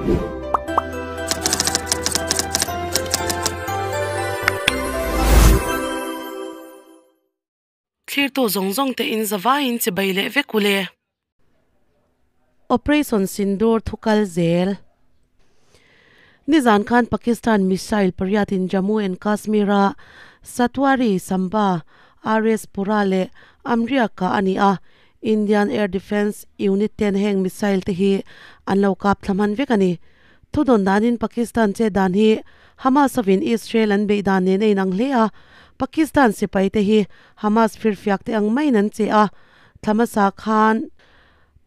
Thlirtu zawng zawng te in zavaiin chibai leh vek u le. Operation Sindoor thukal zel. Nizan khan Pakistan missile pariatin Jammu and Kashmir-a Satwari, Samba, RS Pura leh Amriya kah a ni a, Indian Air Defence Unit ten heng missile te hi an lo kap thla hman vek a ni. Thudawn danin Pakistan che dan hi Hamas hovin Israel an beih dan nen a inang hle a, Pakistan sipai te hi Hamas firfiak te ang maiin an che a, thla hmasa khan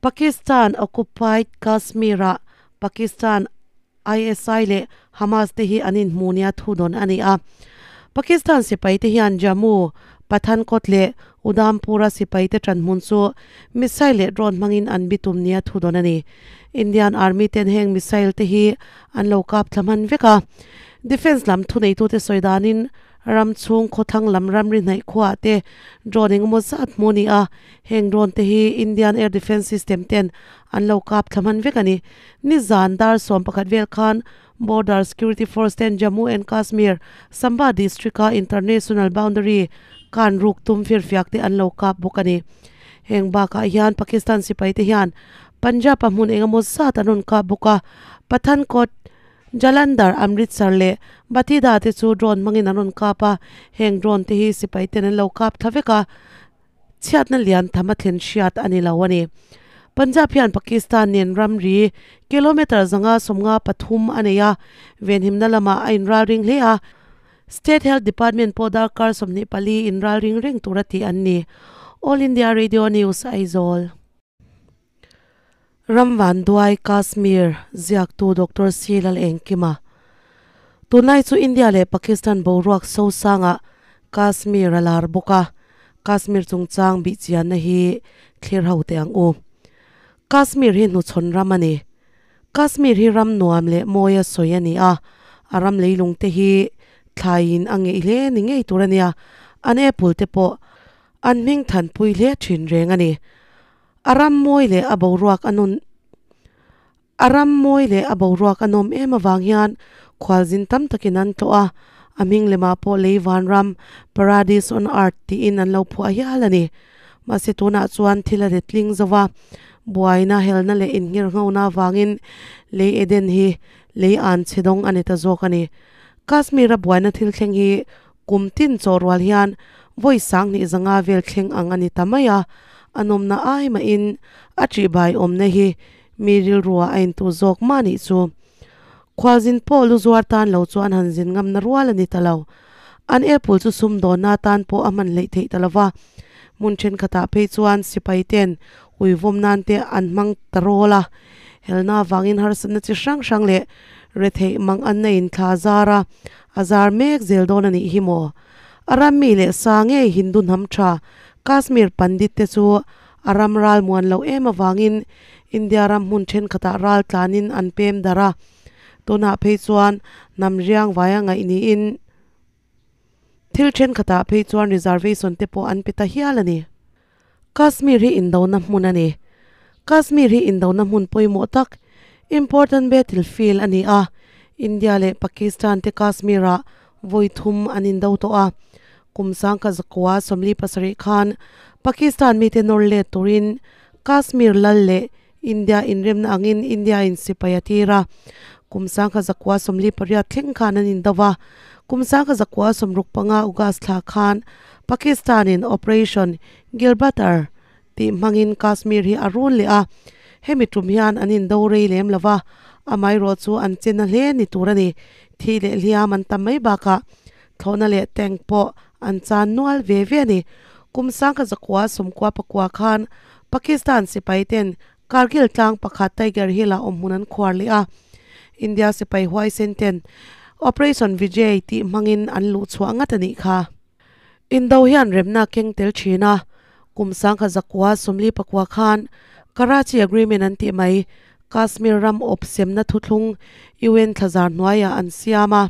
Pakistan occupied Kashmir-ah Pakistan ISI leh Hamas te hi an inhmu nia thudawn a ni a. Pakistan sipai te hian Jammu, Pathankot leh Udhampur-a sipai te ṭanhmun chu missile leh drone hmangin an bitum nia thudawn a ni. Indian Army ten heng missile te hi an lo kap thla hman vek a. Defence lam thuneitute sawi danin ram chhung khawthlang lam ramri hnaih khuaah te drone engemaw zat hmu a ni a, heng drone te hi Indian Air Defence System ten an lo kap thla hman vek a ni. Nizan dar 11 vel khan Border Security Force ten Jammu and Kashmir, Samba district-a international boundary kan ruk tum firfiak te an lo kap bawk a ni. Heng bakah hian Pakistan sipai te hian Punjab-a hmun engemaw zat an rawn kap bawk a, Pathankot, Jalandhar, Amritsar leh Bathinda te chu drone hmangin an rawn kap a, heng drone te hi sipai ten an lo kap thla vek a. Chhiatna lian tham a thlen hriat a ni lo a ni. Punjab hian Pakistan nen ramri kilometre 553 a nei a, venhimna lamah a inralring hle a. State Health Department pawh darkar 24 inralring reng tura tih an ni. All India Radio News, Aizawl. Ram Vanduai, Kashmir, ziaktu Doctor C Lalengkima. Tunlai chu India leh Pakistan boruak sosangah Kashmir a lar bawk a, Kashmir chungchang bihchianna hi thlir ho teh ang u. Kashmir hi hnuchhawn ram a ni. Kashmir hi ram nuam leh mawi a sawi a ni a, a ram leilung te hi thlaiin a ngeih hle ni ngei tur a nia, an apple te pawh an hming thanpui hle thin reng a ni. A ram mawi leh a boruak a nun A ram mawi leh a boruak a nawm em avang hian khualzin tam takin an tlawh a, a hming lemah pawh lei vanram, Paradise on Earth, tiin an lo phuah hial a ni. Mahse tunah chuan thil a letling zo va, buaina, helna leh inngirnghona avangin lei Eden hi lei an chhe dawng a ni ta zawk a ni. Kashmir-a buaina thil thleng hi Kum tin chaw rual hian vawi 2500 vel thleng ang a ni ta mai a, a nawmna ai mahin a ṭihbai awmna hi mi rilruah a intu zawk mah nih chu. Khualzin pawh lu zuar tan lo chuan han zin ngamna rual a ni ta lo. An apple chu sumdawnna tan pawh a hman hleih theih ta lo va, hmun ṭhenkhatah phei chuan sipai ten uivawm nan te an hmang ta rawl a, helna avangin harsatna chi hrang hrang leh retheih mang anna in thla zar a, A zar mek zel dawn a nih hi maw? A ram mi leh sa ngei Hindu hnam tha Kashmir Pandit te chu a ram ral muan loh em avangin India ram hmun thenkhatah ral tlanin an pem darh a. Tunah phei chuan hnam riang vaia ngaih niin thil thenkhatah phei chuan reservation te pawh an pe ta hial a ni. Kashmir hi indona hmun a ni. Kashmir hi indona hmun pawimawh tak, important battlefield, a ni a. India leh Pakistan te Kashmir-ah vawi thum an indo tawh a. Kum 1947 khan Pakistan mite nawr let turin Kashmir lal leh India inremna angin India-in sipai a tir a. Kum 1948 thleng khan an indo va. Kum 1965 August thla khan Pakistan-in Operation Gilbatar tih hmangin Kashmir hi a run leh a. Hemi tum hian an indo rei lem lo va, amaherawh chu an che na hle ni tur a ni. Thi leh hliam an tam mai bakah thlawhna leh tank pawh an chan nual ve ve a ni. Kum 1999 khan Pakistan sipai ten Kargil tlang pakhat Tiger Hill ah awmhmun an khuar leh a, India sipai huaisen ten Operation Vijay tih hmangin an luh chhuah ngat a nih kha. Indo hian remna keng tel thin a, kum 1949 khan Karachi Agreement an tih mai Kashmir ram awp semna thuthlung UN thlazar hnuaiah an siam a.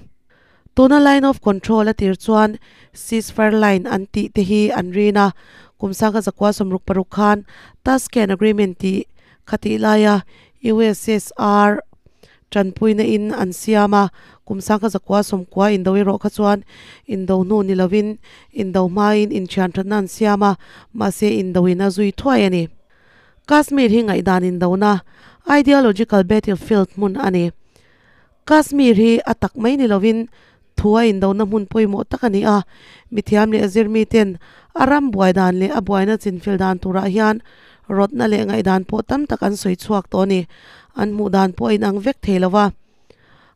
Tuna line of control a tir chuan ceasefire line an tih te hi an rin a, kum 1966 khan Tashkent Agreement tih kha tih laia USSR Tanpuina in an siam a, kum sangkha zakua sawmkua indo erawh kha chuan indo hnu ni lovin indo hmain inthian thatna an siam a, mahse indoin a zui thuai a ni. Kashmir hi ngaihdan indona, ideological battlefield, hmun a ni. Kashmir hi a tak mai ni lovin thu a indona hmun pawimawh tak a ni a, mithiam leh zirmi ten a ram buai dan leh a buaina chinfel dan turah hian rawtna leh ngaihdan pawh tam tak an sawi chhuak tawh a ni. An hmuh dan pawh a inang vek thei lo va,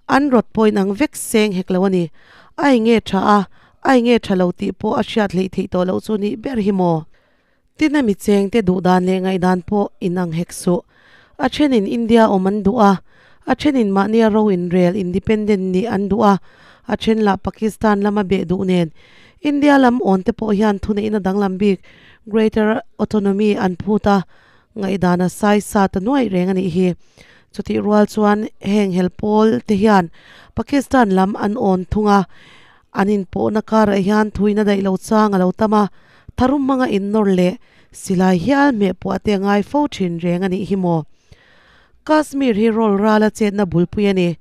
an rawt pawh a inang vek seng hek lo a ni. A enge tha a, a enge tha lo tih pawh a hriat hleih theih tawh loh chu nih ber hi maw? Tin a mi chengte duh dan leh ngaihdan pawh inang hek suh. A thenin India awm an duh a, a thenin mahnia ro inrel, independent, nih an duh a, a then lah Pakistan lama beh duh nen. India lam awn te pawh hian thuneihna danglam bik, greater autonomy, an phut a, ngaihdan a sai sa ta nuaih reng a nih hi. Chutih rual chuan heng hel pawl te hian Pakistan lam an awn thung a, An inpawhna karah hian thuina daih lo chang a lo tam a, tharum hmanga innawr leh silai hial hmeh puah te a ngai fo thin reng a nih hi maw? Kashmir hi rawl rala chetna bulpui a ni.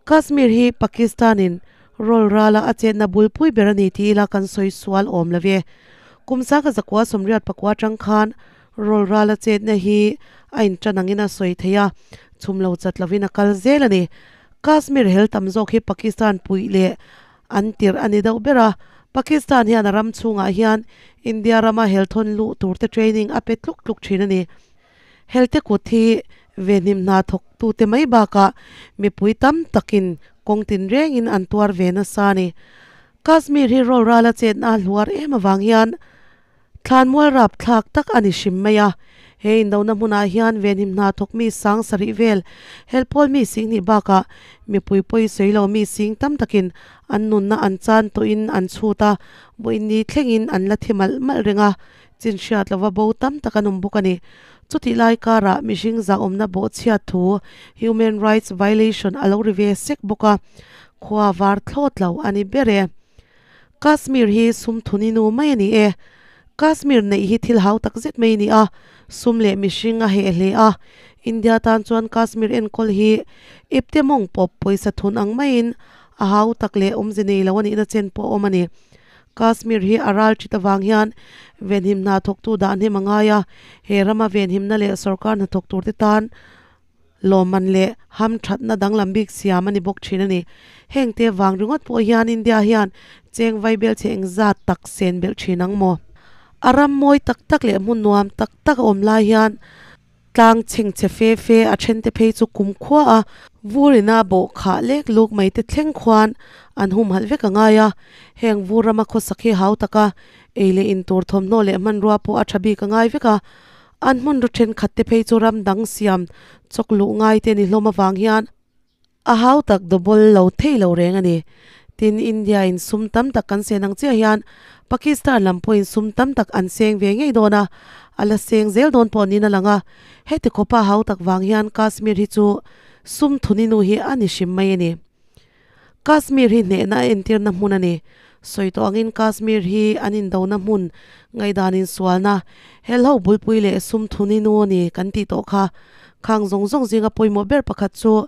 Kashmir hi Pakistan-in rawl rala a chetna bulpui ber a ni ti ila kan sawi sual awm lo ve. Kum sangha zakua sawmriat pakua atang khan rawl rala chetna hi a intan angin a sawi thei a, chhum lo chat lovin a kal zel a ni. Kashmir hel tam zawk hi Pakistan puih leh an tirh a ni deuh ber a, Pakistan hian a ram chhungah hian India rama hel thawn luh turte training a pe tluk tluk thin a ni. Helte kut hi venhim hna thawktute mai bakah mipui tam takin kawng tinrengin an tuar ve nasa a ni. Kashmir hi rawl rala chetna a hluar em avang hian Thlanmual rapthlak tak a ni hrim mai a, he indona hmunah hian venhim hna thawk mi sang sarih vel, helpawl mi singhnih bakah mipui pawi sawi lo mi sing tam takin an nunna an chan tawhin an chhut a, vawiin thlengin an la thi malh malh reng a, chin hriat lova bo tam tak an awm bawk a ni. Chutih lai karah mihring zahawmna bawhchhiat thu, human rights violation, a lo ri ve sek bawk a, khua var thlawt lo a ni ber e. Kashmir hi sum thuni nu mai a ni e. Kashmir neih hi thil hau tak zet mai a ni a, sum leh mihring a heh hle a. India tan chuan Kashmir enkawl hi ipte mawng pawp pawisa thun ang maiin a hau tak leh awmze nei lo a nihna chen pawh a awm a ni. Kashmir hi a ral ṭhit avang hian venhim hna thawktu dah hnem a ngai a, he rama venhimna leh sorkar hnathawk turte tan Lawmman leh hamthatna danglam bik siam a ni bawk thin a ni. Heng te vang ringawt pawh hian India hian cheng vaibel chhe engzat tak sen belh thin ang maw? A ram mawi tak tak leh hmun nuam tak tak a awm lai hian tlang chheng chhe fe fe a then te phei chu kum khua a vur ina bawh khah lek luk mai te thleng khuan an humhalh vek a ngai a. Heng vur rama khawsak hi hau taka ei leh in tur thawmhnaw leh hmanrua pawh a tha bik a ngai vek a. An hmanraw thenkhat te phei chu ram dang siam chawk luh ngai te ni hlawm avang hian a hau tak double lo thei lo reng a ni. Tin, India in sum tam tak kan sen ang chiah hian Pakistan lam pawhin sum tam tak an seng ve ngei dawn a, a la seng zel dawn pawh niin a lang a. Heti khawpa hau tak vang hian Kashmir hi chu sum thuni nu hi a ni hrim mai a ni. Kashmir hi hnehna a entirna hmun a ni. Sawi tawh angin Kashmir hi an indona hmun, ngaihdan insualna, helho bulpui leh sum thuni nu a ni kan tih tawh kha. Khang zawng zawng zinga pawimawh ber pakhat chu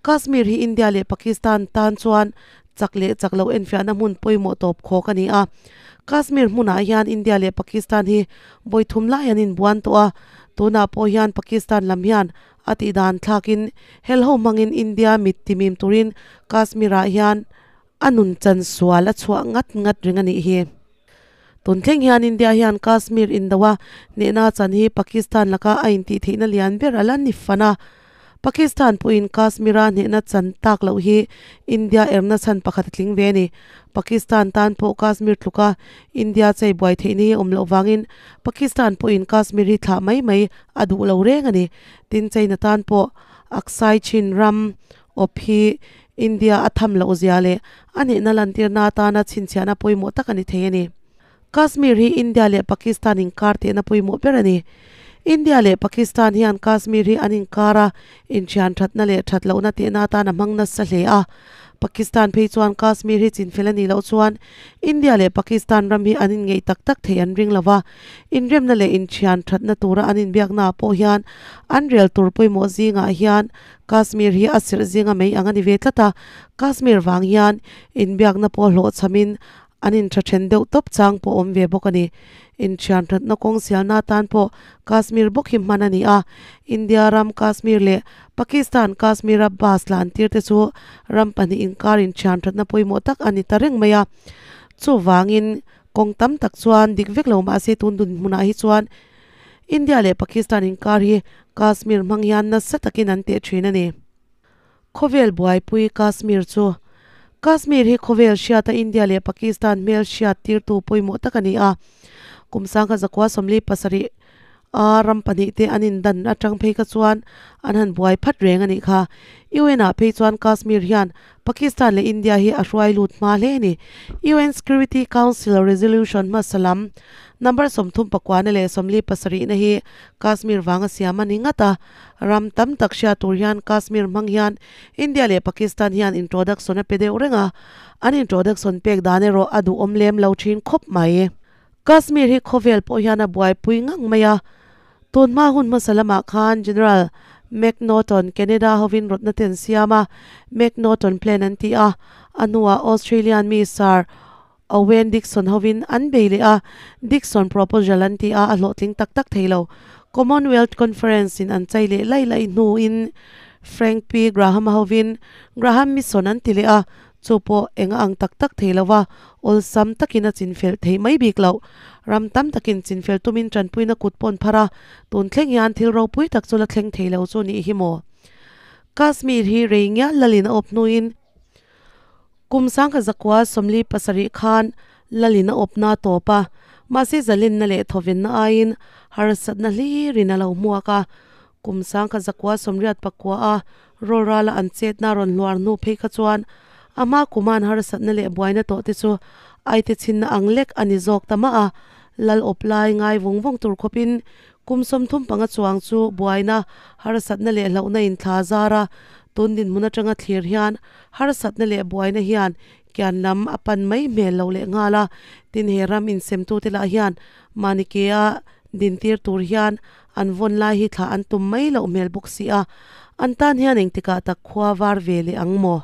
Kashmir hi India leh Pakistan tan chuan chak leh chak loh enfiahna hmun pawimawh tawp khawk a ni a. Kashmir hmunah hian India leh Pakistan hi vawi thum lai an inbuan tawh a, tunah pawh hian Pakistan lam hian A tih dan thlakin helho hmangin India mit timim turin Kashmir-ah hian a nun chan sual a chhuah ngat ngat reng a nih hi. Tun thleng hian India hian Kashmir indo a hnehna chan hi Pakistan laka a intihtheihna lian ber a la ni fan a. Pakistan pawhin Kashmir-a hnehna chan tak loh hi India erna chhan pakhat a tling ve a ni. Pakistan tan pawh Kashmir tluka India chei buai theihna hi a awm loh vangin Pakistan pawhin Kashmir hi thlah mai mai a duh lo reng a ni. Tin, China tan pawh Aksai Chin ram awp hi India a tham loh zia leh a hnehna lantirna atana chhinchhiahna pawimawh tak a ni thei a ni. Kashmir hi India leh Pakistan inkar tehna pawimawh ber a ni. India leh Pakistan hian Kashmir hi an inkara inthian thatna leh that lohna tehna atan a hmang nasa hle a. Pakistan phei chuan Kashmir hi chinfel a nih loh chuan India leh Pakistan ram hi an inngeih tak tak thei an ring lo va, inremna leh inthian thatna tura an inbiaknaah pawh hian an rel tur pawimawh zingah hian Kashmir hi a sirh zinga mai ang a ni ve tlat a, Kashmir vang hian inbiakna pawh hlawhchhamin An intha then deuh tawp chang pawh awm ve bawk a ni. Inthian thatna kawng sialna atan pawh Kashmir bawk hi hman a ni a. India ram Kashmir leh Pakistan Kashmir-a bus tlan tir te chu ram pahnih inkar inthian thatna pawimawh tak a ni ta reng mai a. Chuvangin kawng tam tak chuan dik vek lo mahse tun dunhmunah hi chuan India leh Pakistan inkar hi Kashmir hmang hian nasa takin an teh thin a ni. Khawvel buaipui Kashmir chu Kashmir hi khawvel hriata India leh Pakistan hmel hriat tirtu pawimawh tak a ni a. Kum sangkhat zakua 47 a ram pahnih te an indan atang phei kha chuan an han buai phat reng a nih kha. UN ah phei chuan Kashmir hian Pakistan leh India hi a hruai lut hma hle a ni. UN Security Council Resolution hmasa lam number 39 na leh 47 na hi Kashmir vanga siam a ni ngat a. Ram tam tak hriat tur hian Kashmir hmang hian India leh Pakistan hian introduction a pe deuh reng a, an introduction pek dan erawh a duhawm lem lo thin khawp mai. Kashmir hi khawvel pawh hian a buaipui ngang mai a, tun hma hun hmasa lamah khan General McNaughton Canada hovin rawtna te an siam a, McNaughton Plan an ti a, a hnuah Australian mi Sir Owen Dixon hovin an bei leh a, Dixon Proposal an ti a, a hlawhtling tak tak thei lo. Commonwealth Conference in an chai leh lai lai hnuin Frank P. Graham-a hovin Graham Mission an ti leh a, chu pawh eng a ang tak tak thei lo va, awlsam takin a chinfel theih mai bik loh. Ram tam takin chinfel tumin tanpuina kut pawn phar a, tun thleng hian thil ropui tak chu la thleng thei lo chu nih hi maw? Kashmir hi rei ngial lalin a awp hnuin, Kum sangkhat zakua 47 khan Lalin a awpna a tawp a, mahse zalenna leh thawvenna aiin harsatna hlirin a lo hmuak a. Kum sangkhat zakua 89 a rawlrala an chetna rawn hluar hnu phei kha chuan a hma kuman harsatna leh buaina tawh te chu aite chhinna ang lek a ni zawk ta mah a. Lal awp lai ngai vawng vawng tur khawpin kum 35 chuang chu buaina, harsatna leh hlauhna inthla zar a, tun dinhmun atanga thlir hian Harsatna leh buaina hian kian lam a pan mai hmel lo leh nghal a, tin he ram insemtute lah hian mahni ke-a dintir tur hian an vawn lai hi thlah an tum mai loh hmel bawk si a, an tan hian engtikah tak khua var ve leh ang maw?